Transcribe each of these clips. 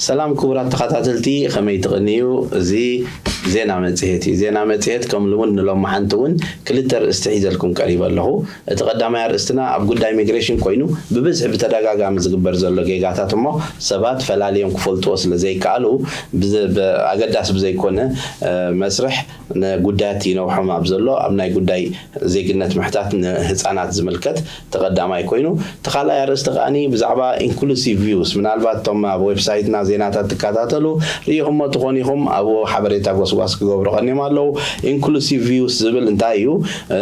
ሰላም ክቡራት ተኸታተልቲ፣ ከመይ ትቕንዩ? እዚ ዜና መጽሔት እዩ። ዜና መጽሔት ከም ልሙድ ንሎማዓንቲ እውን ክልተ ኣርእስቲ ሒዘልኩም ቀሪበ ኣለኹ። እቲ ቀዳማይ ኣርእስትና ኣብ ጉዳይ ኢሚግሬሽን ኮይኑ፣ ብብዝሒ ብተደጋጋሚ ዝግበር ዘሎ ጌጋታት እሞ ሰባት ፈላልዮም ክፈልጥዎ ስለ ዘይከኣሉ፣ ብዘ- ብ- ኣገዳሲ ብዘይኮነ እ፣ መስርሕ ንጉዳያት ይነውሖም ኣብ ዘሎ ኣብ ናይ ጉዳይ ዜግነት ምሕታት ንህፃናት ዝምልከት ተቐዳማይ ኮይኑ፣ እቲ ካልኣይ ኣርእስቲ ከዓኒ ብዛዕባ ኢንክሉሲቭ ቪውስ፣ ምናልባት እቶም ኣብ ዌብሳይትና ዜናታት ትከታተሉ ርኢኹሞ ትኾን ኢኹም። ኣብኡ ሓበሬታ ጎስጓስ ክገብሩ ቀኒዮም ኣለዉ። ኢንክሉሲቭ ቪውስ ዝብል እንታይ እዩ?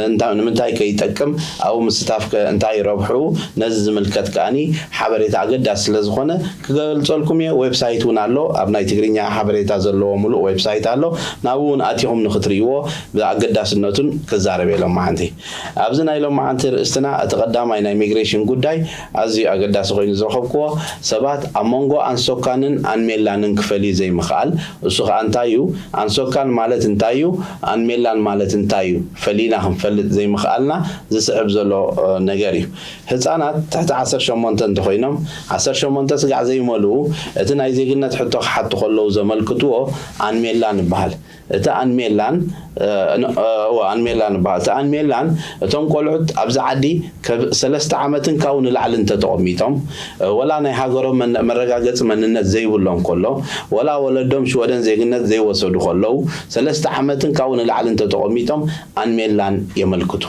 እንታ- ንምንታይ ከይጠቅም? ኣብኡ ምስታፍ ከ እንታይ ረብሑ? ነዚ ዝምልከት ከዓኒ ሓበሬታ ኣገዳሲ ስለ ዝኾነ ክገልጸልኩም እየ። ዌብሳይት እውን ኣሎ። ኣብ ናይ ትግርኛ ሓበሬታ ዘለዎ ሙሉእ ዌብሳይት ኣሎ። ናብኡ እውን ኣቲኹም ንክትርእይዎ ብኣገዳስነቱን ክዛረብ እየ ሎማዓንቲ። ኣብዚ ናይ ሎማዓንቲ ርእስትና እቲ ቀዳማይ ናይ ኢሚግሬሽን ጉዳይ ኣዝዩ ኣገዳሲ ኮይኑ ዝረኸብክዎ፣ ሰባት ኣብ መንጎ ኣንሶካንን ኣንሜላንን ክፈልዩ ዘይምኽኣል። እሱ ኸኣ እንታይ እዩ? ኣንሶካን ማለት እንታይ እዩ? ኣንሜላን ማለት እንታይ እዩ? ፈሊና ክንፈልጥ ዘይምኽኣልና ዝስዕብ ዘሎ እ፣ ነገር እዩ። ህፃናት ትሕቲ ዓሰርተ ሸሞንተ እንተኾይኖም፣ ዓሰርተ ሸሞንተ ስጋዕ ዘይመልኡ፣ እቲ ናይ ዜግነት ሕቶ ክሓቱ ከለዉ ዘመልክትዎ ኣንሜላን ይበሃል። እቲ ኣንሜላን እ፣ ን- እ፣ እወ፣ ኣንሜላን ይበሃል። እቲ ኣንሜላን እቶም ቆልዑት ኣብዚ ዓዲ ካብ ሰለስተ ዓመትን ካብኡ ንላዕሊ እንተተቐሚጦም፣ እ፣ ወላ ናይ ሃገሮም መን- መረጋገፂ መንነት ዘይብሎም ከሎ፣ ወላ ወለዶም ሽወደን ዜግነት ዘይወሰዱ ከለዉ፣ ሰለስተ ዓመትን ካብኡ ንላዕሊ እንተተቐሚጦም ኣንሜላን የመልክቱ።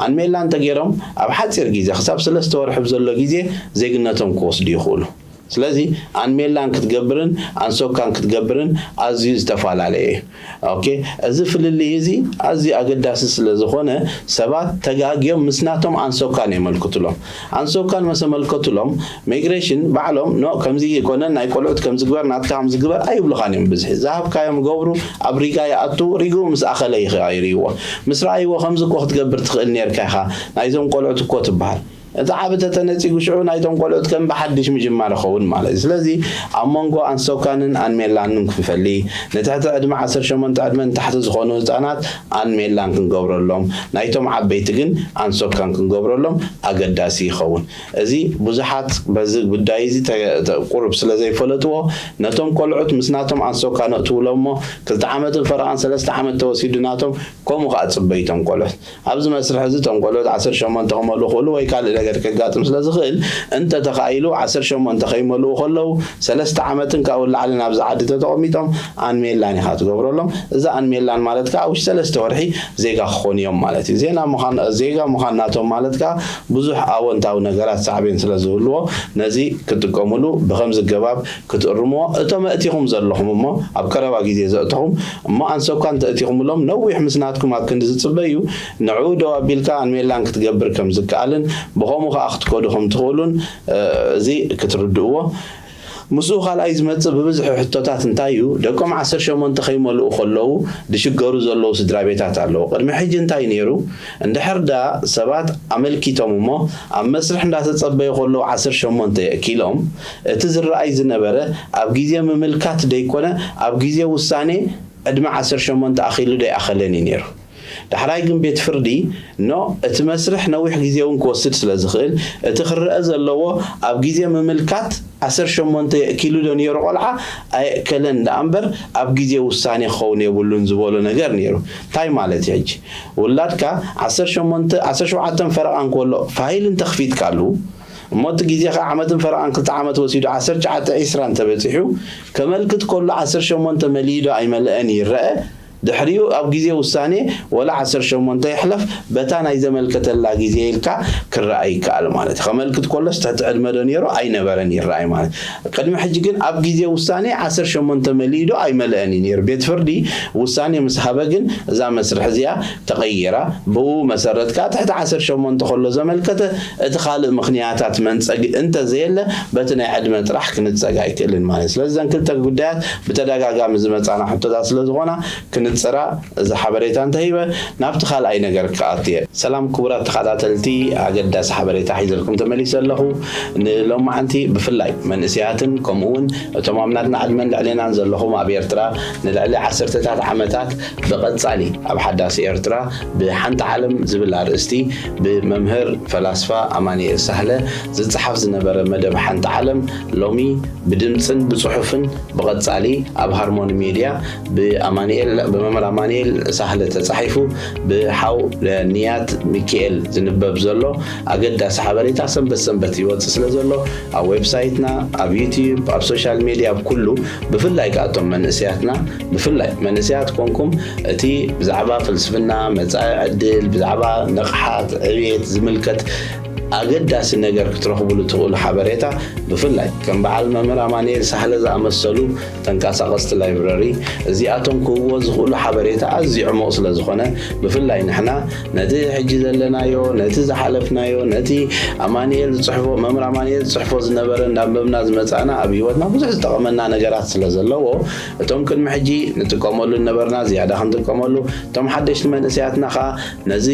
ኣንሜላን ተገይሮም ኣብ ሓፂር ግዜ ክሳብ ሰለስተ ወርሒ ብዘሎ ግዜ ዜግነቶም ክወስዱ ይኽእሉ። ስለዚ ኣንሜላን ክትገብርን ኣንሶካን ክትገብርን ኣዝዩ ዝተፈላለየ እዩ። ኦኬ፣ እዚ ፍልልይ እዚ ኣዝዩ ኣገዳሲ ስለ ዝኾነ ሰባት ተጋግዮም ምስ ናቶም ኣንሶካን የመልክቱሎም። ኣንሶካን መሰ መልከቱሎም ሚግሬሽን ባዕሎም ኖ ከምዚ ይኮነን ናይ ቆልዑት ከምዚ ግበር ናትካ ከምዚ ግበር ኣይብሉኻን እዮም። ብዝሒ ዝሃብካዮም ገብሩ ኣብ ሪጋ ይኣቱ ሪጉ ምስ ኣኸለ ይርይዎ ምስ ረኣይዎ ከምዚ እኮ ክትገብር ትኽእል ነርካ ኢኻ ናይዞም ቆልዑት እኮ ትበሃል። እቲ ዓቢ ተተነጺጉ ሽዑ ናይቶም ቆልዑት ከም ብሓድሽ ምጅማር ይኸውን ማለት እዩ። ስለዚ ኣብ መንጎ ኣንሶካንን ኣንሜላንን ክንፈሊ ንትሕቲ ዕድመ ዓሰርተ ሸሞንተ ዕድመ ንታሕቲ ዝኾኑ ህፃናት ኣንሜላን ክንገብረሎም ናይቶም ዓበይቲ ግን ኣንሶካን ክንገብረሎም ኣገዳሲ ይኸውን። እዚ ብዙሓት በዚ ጉዳይ እዚ ተ- ተ- ቁሩብ ስለ ዘይፈለጥዎ ነቶም ቆልዑት ምስ ናቶም ኣንሶካ ነእትውሎም እሞ ክልተ ዓመትን ፈረቓን ሰለስተ ዓመት ተወሲዱ ናቶም ከምኡ ከዓ ፅበይቶም ቆልዑት ኣብዚ መስርሕ እዚ እቶም ቆልዑት ዓሰርተ ሸሞንተ ክመልኡ ክእሉ ወይ ካልእ ነገር ከጋጥም ስለ ዝኽእል እንተተኻኢሉ ዓሰርተ ሸሞንተ ከይመልኡ ከለዉ ሰለስተ ዓመትን ካብኡ ላዕሊ ናብዚ ዓዲ ተተቐሚጦም ኣንሜላን ኢኻ ትገብረሎም። እዚ ኣንሜላን ማለት ከዓ ኣብ ውሽጢ ሰለስተ ወርሒ ዜጋ ክኾኑ እዮም ማለት እዩ። ዜና ምዃን ዜጋ ምዃን ናቶም ማለት ከዓ ብዙሕ ኣወንታዊ ነገራት ሳዕቤን ስለ ዝህልዎ ነዚ ክጥቀሙሉ ብኸምዚ ገባብ ክትእርምዎ እቶም ኣእቲኹም ዘለኹም እሞ ኣብ ቀረባ ግዜ ዘእተኹም እሞ ኣንሶካ እንተእቲኹምሎም ነዊሕ ምስ ናትኩም ኣብ ክንዲ ዝፅበዩ ንዕኡ ደው ኣቢልካ ኣንሜላን ክትገብር ከም ዝከኣልን ብኸምኡ ከዓ ክትከዱ ከም ትኽእሉን እዚ ክትርድእዎ ምስኡ ካልኣይ ዝመፅእ ብብዝሒ ሕቶታት እንታይ እዩ ደቆም ዓሰርተ ሸሞንተ ከይመልኡ ከለዉ ዝሽገሩ ዘለዉ ስድራ ቤታት ኣለዉ ቅድሚ ሕጂ እንታይ ነይሩ እንድሕር ዳ ሰባት ኣመልኪቶም እሞ ኣብ መስርሕ እንዳተፀበዩ ከለዉ ዓሰርተ ሸሞንተ የእኪሎም እቲ ዝረኣይ ዝነበረ ኣብ ግዜ ምምልካት ደይኮነ ኣብ ግዜ ውሳኔ ዕድመ ዓሰርተ ሸሞንተ ኣኺሉ ደይኣኸለን እዩ ነይሩ ዳሕራይ ግን ቤት ፍርዲ ኖ እቲ መስርሕ ነዊሕ ግዜ እውን ክወስድ ስለ ዝኽእል እቲ ክረአ ዘለዎ ኣብ ግዜ ምምልካት ዓሰርተ ሸሞንተ የእኪሉ ዶ ነይሩ ቆልዓ ኣየእከለን ደኣ እምበር ኣብ ግዜ ውሳኔ ክኸውን የብሉን ዝበሎ ነገር ነይሩ እንታይ ማለት እዩ ሕጂ ውላድካ ዓሰርተ ሸሞንተ ዓሰርተ ሸውዓተ ፈረቓ እንከሎ ፋይል እንተኽፊትካሉ እሞ እቲ ግዜ ከዓ ዓመትን ፈረቓን ክልተ ዓመት ወሲዱ ዓሰርተ ትሽዓተ ዒስራ እንተበፂሑ ከመልክት ከሎ ዓሰርተ ሸሞንተ መሊኡ ዶ ኣይመልአን ይረአ ድሕሪኡ ኣብ ግዜ ውሳኔ ወላ ዓሰርተ ሸሞንተ ይሕለፍ በታ ናይ ዘመልከተላ ግዜ ኢልካ ክረኣይ ይከኣል ማለት እዩ። ከመልክት ከሎስ ትሕቲ ዕድመ ዶ ነይሩ ኣይነበረን ይረኣይ ማለት እዩ። ቅድሚ ሕጂ ግን ኣብ ግዜ ውሳኔ ዓሰርተ ሸሞንተ መሊኡ ዶ ኣይመልአን እዩ ነይሩ። ቤት ፍርዲ ውሳኔ ምስ ሃበ ግን እዛ መስርሕ እዚኣ ተቐይራ ብኡ መሰረት ከዓ ትሕቲ ዓሰርተ ሸሞንተ ከሎ ዘመልከተ እቲ ካልእ ምኽንያታት መንፀጊ እንተዘየለ በቲ ናይ ዕድመ ጥራሕ ክንፀግ ኣይክእልን ማለት እዩ። ስለዚ እዘን ክልተ ጉዳያት ብተደጋጋሚ ዝመፃና ሕቶታት ስለዝኾና ክን ጽራ እዚ ሓበሬታ እንተሂበ ናብቲ ካልኣይ ነገር ክኣቱ እየ። ሰላም ክቡራት ተኸታተልቲ፣ ኣገዳሲ ሓበሬታ ሒዘልኩም ተመሊሰ ኣለኹ። ንሎማዓንቲ ብፍላይ መንእሰያትን ከምኡ እውን እቶም ኣብ ናትና ዕድመን ልዕሌናን ዘለኹም ኣብ ኤርትራ ንልዕሊ ዓሰርተታት ዓመታት ብቐጻሊ ኣብ ሓዳስ ኤርትራ ብሓንቲ ዓለም ዝብል ኣርእስቲ ብመምህር ፈላስፋ ኣማኑኤል ሳህለ ዝጸሓፍ ዝነበረ መደብ ሓንቲ ዓለም ሎሚ ብድምጽን ብጽሑፍን ብቐጻሊ ኣብ ሃርሞኒ ሜድያ ብኣማኑኤል ብመምህር ኣማኑኤል ሳህለ ተጻሒፉ ብሓው ንያት ሚኪኤል ዝንበብ ዘሎ ኣገዳሲ ሓበሬታ ሰንበት ሰንበት ይወጽእ ስለ ዘሎ ኣብ ዌብሳይትና ኣብ ዩቲዩብ ኣብ ሶሻል ሜድያ ኣብ ኩሉ ብፍላይ ከኣቶም መንእሰያትና ብፍላይ መንእሰያት ኮንኩም እቲ ብዛዕባ ፍልስፍና መጻኢ ዕድል ብዛዕባ ንቕሓት ዕብየት ዝምልከት ኣገዳሲ ነገር ክትረኽብሉ ትኽእሉ ሓበሬታ ብፍላይ ከም በዓል መምህር ኣማኑኤል ሳህለ ዝኣመሰሉ ተንቀሳቐስቲ ላይብረሪ እዚኣቶም ክህብዎ ዝኽእሉ ሓበሬታ ኣዝዩ ዕሙቕ ስለ ዝኾነ ብፍላይ ንሕና ነቲ ሕጂ ዘለናዮ ነቲ ዝሓለፍናዮ ነቲ ኣማኑኤል ዝፅሕፎ መምህር ኣማኑኤል ዝፅሕፎ ዝነበረ እንዳንበብና ዝመፃእና ኣብ ህይወትና ብዙሕ ዝጠቐመና ነገራት ስለ ዘለዎ እቶም ቅድሚ ሕጂ ንጥቀመሉ ዝነበርና ዝያዳ ክንጥቀመሉ እቶም ሓደሽቲ መንእሰያትና ከዓ ነዚ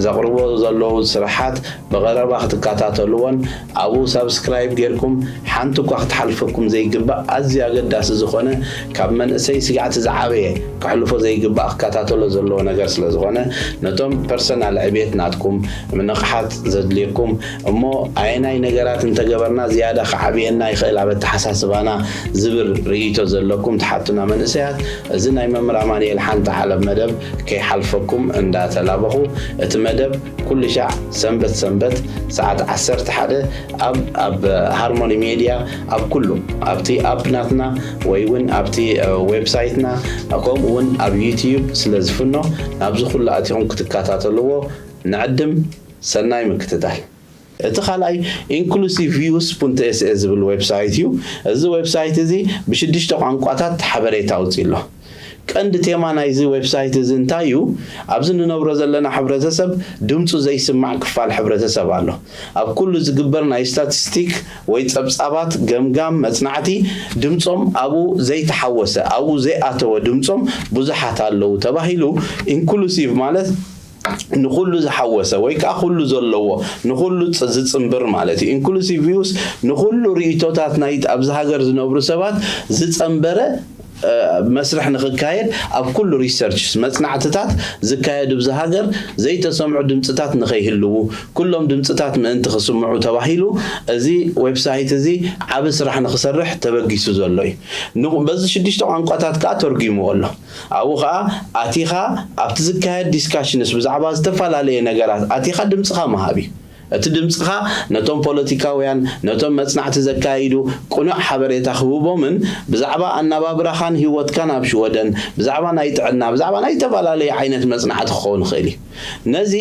ዘቕርቦ ዘለዉ ስራሓት ብቐረባ ክትከታተልዎን ኣብኡ ሳብስክራይብ ጌርኩም ሓንቲ እኳ ክትሓልፈኩም ዘይግባእ ኣዝዩ ኣገዳሲ ዝኾነ ካብ መንእሰይ ስጋዕቲ ዝዓበየ ከሕልፎ ዘይግባእ ክከታተሎ ዘለዎ ነገር ስለ ዝኾነ ነቶም ፐርሰናል ዕቤት ናትኩም ንቕሓት ዘድልየኩም እሞ ኣየናይ ነገራት እንተገበርና ዝያዳ ክዓብየና ይኽእል ኣብ ኣተሓሳስባና ዝብል ርእይቶ ዘለኩም ትሓቱና መንእሰያት እዚ ናይ መምህር ኣማኑኤል ሓንቲ ዓለም መደብ ከይሓልፈኩም እንዳተላበኹ እቲ መደብ ኩሉ ሻዕ ሰንበት ሰንበት ሰዓት ዓሰርተ ሓደ ኣብ ኣብ ሃርሞኒ ሜድያ ኣብ ኩሉ ኣብቲ ኣፕ ናትና ወይ እውን ኣብቲ ዌብሳይትና ከምኡ እውን ኣብ ዩቲዩብ ስለ ዝፍኖ ናብዚ ኩሉ ኣቲኹም ክትከታተልዎ ንዕድም ሰናይ ምክትታል። እቲ ካልኣይ ኢንክሉሲቭ ቪውስ ፑንት ኤስኤ ዝብል ዌብሳይት እዩ። እዚ ዌብሳይት እዚ ብሽዱሽተ ቋንቋታት ሓበሬታ ኣውፅእ ኣሎ። ቀንዲ ቴማ ናይዚ ዌብሳይት እዚ እንታይ እዩ? ኣብዚ ንነብሮ ዘለና ሕብረተሰብ ድምፁ ዘይስማዕ ክፋል ሕብረተሰብ ኣሎ። ኣብ ኩሉ ዝግበር ናይ ስታቲስቲክ ወይ ጸብጻባት፣ ገምጋም፣ መጽናዕቲ ድምጾም ኣብኡ ዘይተሓወሰ፣ ኣብኡ ዘይኣተወ ድምጾም ብዙሓት ኣለዉ ተባሂሉ ኢንክሉሲቭ ማለት ንኹሉ ዝሓወሰ ወይ ከዓ ኩሉ ዘለዎ ንኹሉ ዝፅምብር ማለት እዩ። ኢንክሉሲቭ ቪውስ ንኹሉ ርእቶታት ናይ ኣብዚ ሃገር ዝነብሩ ሰባት ዝፀምበረ መስርሕ ንክካየድ ኣብ ኩሉ ሪሰርችስ መፅናዕትታት ዝካየዱ ብዚ ሃገር ዘይተሰምዑ ድምፅታት ንከይህልዉ ኩሎም ድምፅታት ምእንቲ ክስምዑ ተባሂሉ እዚ ዌብሳይት እዚ ዓብ ስራሕ ንክሰርሕ ተበጊሱ ዘሎ እዩ። በዚ ሽዱሽተ ቋንቋታት ከዓ ተርጉምዎ ኣሎ። ኣብኡ ከዓ ኣቲኻ ኣብቲ ዝካየድ ዲስካሽንስ ብዛዕባ ዝተፈላለየ ነገራት ኣቲኻ ድምፅኻ ምሃብ እዩ። እቲ ድምፅኻ ነቶም ፖለቲካውያን ነቶም መፅናዕቲ ዘካይዱ ቅኑዕ ሓበሬታ ክህቦምን ብዛዕባ ኣናባብራኻን ህይወትካን ኣብ ሽወደን ብዛዕባ ናይ ጥዕና ብዛዕባ ናይ ዝተፈላለየ ዓይነት መፅናዕቲ ክኸውን ይኽእል እዩ። ነዚ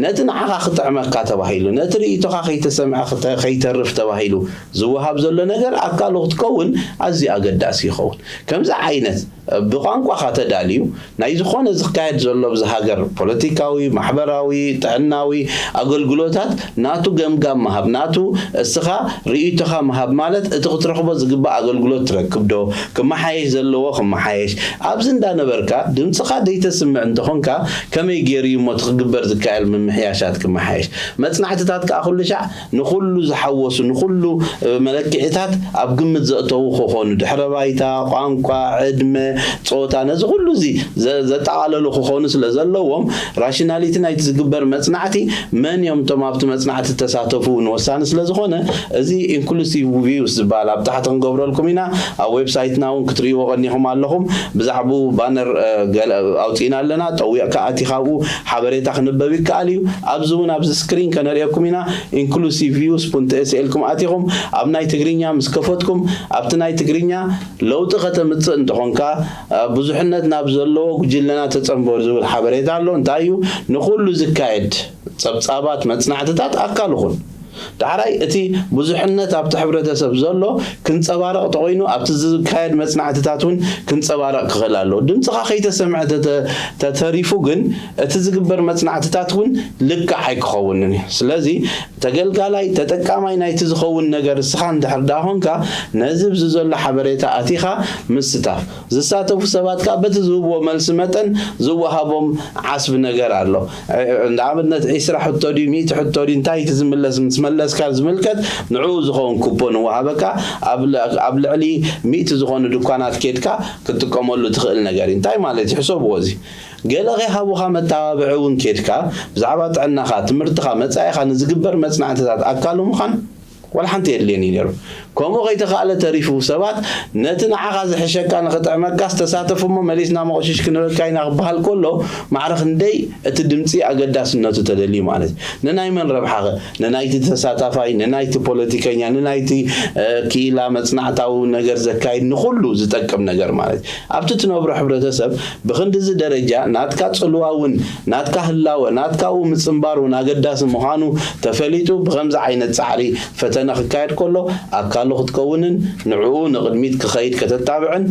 ነቲ ንዓኻ ክጥዕመካ ተባሂሉ ነቲ ርእይቶኻ ከይተሰምዐ ከይተርፍ ተባሂሉ ዝወሃብ ዘሎ ነገር ኣካሉ ክትከውን ኣዝዩ ኣገዳሲ ይኸውን። ከምዚ ዓይነት ብቋንቋኻ ተዳልዩ ናይ ዝኾነ ዝካየድ ዘሎ ኣብዚ ሃገር ፖለቲካዊ፣ ማሕበራዊ፣ ጥዕናዊ ኣገልግሎታት ናቱ ገምጋም ምሃብ፣ ናቱ እስኻ ርእይቶኻ ምሃብ ማለት እቲ ክትረኽቦ ዝግባእ ኣገልግሎት ትረክብ ዶ፣ ክመሓየሽ ዘለዎ ክመሓየሽ፣ ኣብዚ እንዳነበርካ ድምፅኻ ደይተስምዕ እንተኾንካ ከመይ ገይሩ እዩ እሞ እቲ ክግበር ዝካየል ምምሕያሻት ክመሓየሽ? መፅናዕትታት ከዓ ኩሉ ሻዕ ንኹሉ ዝሓወሱ ንኹሉ መለክዒታት ኣብ ግምት ዘእተዉ ክኾኑ ድሕረ ባይታ፣ ቋንቋ፣ ዕድመ፣ ጾታ ነዚ ኩሉ እዚ ዘጠቓለሉ ክኾኑ ስለ ዘለዎም ራሽናሊቲ ናይቲ ዝግበር መጽናዕቲ መን እዮም እቶም ኣብቲ መጽናዕቲ ዝተሳተፉ እውን ወሳኒ ስለ ዝኾነ እዚ ኢንክሉሲቭ ቪውስ ዝበሃል ኣብ ታሕቲ ክንገብረልኩም ኢና። ኣብ ዌብሳይትና እውን ክትርእይዎ ቀኒኹም ኣለኹም። ብዛዕባኡ ባነር ኣውፂእና ኣለና። ጠዊቕካ ኣቲኻ ኣብኡ ሓበሬታ ክንበብ ይከኣል እዩ። ኣብዚ እውን ኣብዚ ስክሪን ከነርእየኩም ኢና። ኢንክሉሲቭ ቪውስ ፑንት ኤስኤ ኢልኩም ኣቲኹም ኣብ ናይ ትግርኛ ምስ ከፈትኩም ኣብቲ ናይ ትግርኛ ለውጢ ከተምፅእ እንተኾንካ ብዙሕነት ናብ ዘለዎ ጉጅለና ተፀንበሩ ዝብል ሓበሬታ ኣሎ። እንታይ እዩ ንኹሉ ዝካየድ ፀብፃባት መፅናዕትታት ኣካል ኹን። ዳሕራይ እቲ ብዙሕነት ኣብቲ ሕብረተሰብ ዘሎ ክንጸባረቕ ተኾይኑ ኣብቲ ዝካየድ መጽናዕትታት እውን ክንጸባረቕ ክኽእል ኣለዎ። ድምፅኻ ከይተሰምዐ ተተሪፉ ግን እቲ ዝግበር መጽናዕትታት እውን ልክዕ ኣይክኸውንን እዩ። ስለዚ ተገልጋላይ ተጠቃማይ ናይቲ ዝኸውን ነገር እስኻ እንድሕር ደኣ ኾንካ ነዚ ብዚ ዘሎ ሓበሬታ ኣቲኻ ምስታፍ ዝሳተፉ ሰባት ከኣ በቲ ዝህብዎ መልሲ መጠን ዝወሃቦም ዓስቢ ነገር ኣሎ። ንኣብነት ዒስራ ሕቶ ድዩ ሚእቲ ሕቶ ድዩ እንታይ እቲ ዝምለስ ምስ መለስካ ዝምልከት ንዕኡ ዝኸውን ኩፖን ይወሃበካ። ኣብ ልዕሊ ሚእቲ ዝኾኑ ድኳናት ኬድካ ክትጥቀመሉ ትኽእል ነገር እዩ። እንታይ ማለት እዩ? ሕሰብዎ እዚ ገለ ከይሃቡኻ መተባብዒ እውን ኬድካ ብዛዕባ ጥዕናኻ፣ ትምህርትኻ፣ መጻኢኻ ንዝግበር መጽናዕትታት ኣካሉ ምዃን ዋላ ሓንቲ የድልየኒ ነይሩ። ከምኡ ከይተኻእለ ተሪፉ ሰባት ነቲ ንዓኻ ዝሕሸካ ንኽጥዕመካስ ተሳተፍ እሞ መሊስና መቑሽሽ ክንበካ ኢና ክበሃል ከሎ ማዕረ ክንደይ እቲ ድምፂ ኣገዳስነቱ ተደልዩ ማለት እዩ። ንናይ መን ረብሓኸ? ንናይቲ ተሳታፋይ፣ ንናይቲ ፖለቲከኛ፣ ንናይቲ ክኢላ መፅናዕታዊ ነገር ዘካይድ ንኹሉ ዝጠቅም ነገር ማለት እዩ። ኣብቲ ትነብሮ ሕብረተሰብ ብኽንድዚ ደረጃ ናትካ ጽልዋ እውን ናትካ ህላወ ናትካ እውን ምጽንባር እውን ኣገዳሲ ምዃኑ ተፈሊጡ ብኸምዚ ዓይነት ጻዕሪ ፈተነ ክካየድ ከሎ ኣካሉ ክትከውንን ንዕኡ ንቕድሚት ክኸይድ ከተታብዕን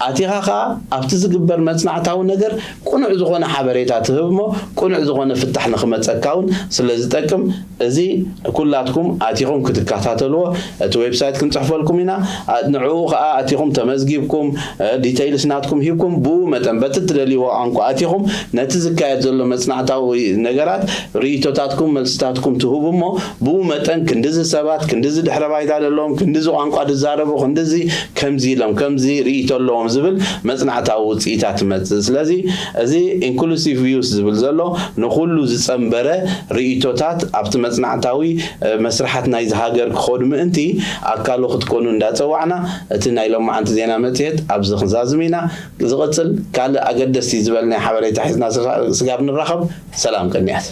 ኣቲኻ ኸኣ ኣብቲ ዝግበር መጽናዕታዊ ነገር ቅኑዕ ዝኾነ ሓበሬታ ትህብ እሞ ቅኑዕ ዝኾነ ፍታሕ ንኽመጸካ እውን ስለ ዝጠቅም እዚ ኩላትኩም ኣቲኹም ክትከታተልዎ እቲ ዌብሳይት ክንጽሕፈልኩም ኢና። ንዕኡ ኸኣ ኣቲኹም ተመዝጊብኩም ዲተይልስ ናትኩም ሂብኩም ብኡ መጠን በቲ እትደልይዎ ቋንቋ ኣቲኹም ነቲ ዝካየድ ዘሎ መጽናዕታዊ ነገራት ርእይቶታትኩም መልስታትኩም ትህቡ እሞ ብኡ መጠን ክንድዚ ሰባት ክንድዚ ድሕረ ባይታ ዘለዎም ክንድዚ ቋንቋ ዝዛረቡ ክንድዚ ከምዚ ኢሎም ከምዚ ርእይቶ ኣለዎም ዝብል መጽናዕታዊ ውፅኢታት ትመጽእ። ስለዚ እዚ ኢንክሉሲቭ ቪውስ ዝብል ዘሎ ንኹሉ ዝጸንበረ ርእይቶታት ኣብቲ መጽናዕታዊ መስርሓት ናይዚ ሃገር ክኸዱ ምእንቲ ኣካሉ ክትኮኑ እንዳጸዋዕና እቲ ናይ ሎማዓንቲ ዜና መጽሔት ኣብዚ ክንዛዝም ኢና። ዝቕጽል ካልእ ኣገደስቲ ዝበል ናይ ሓበሬታ ሒዝና ስጋብ ንራኸብ ሰላም ቅንያት።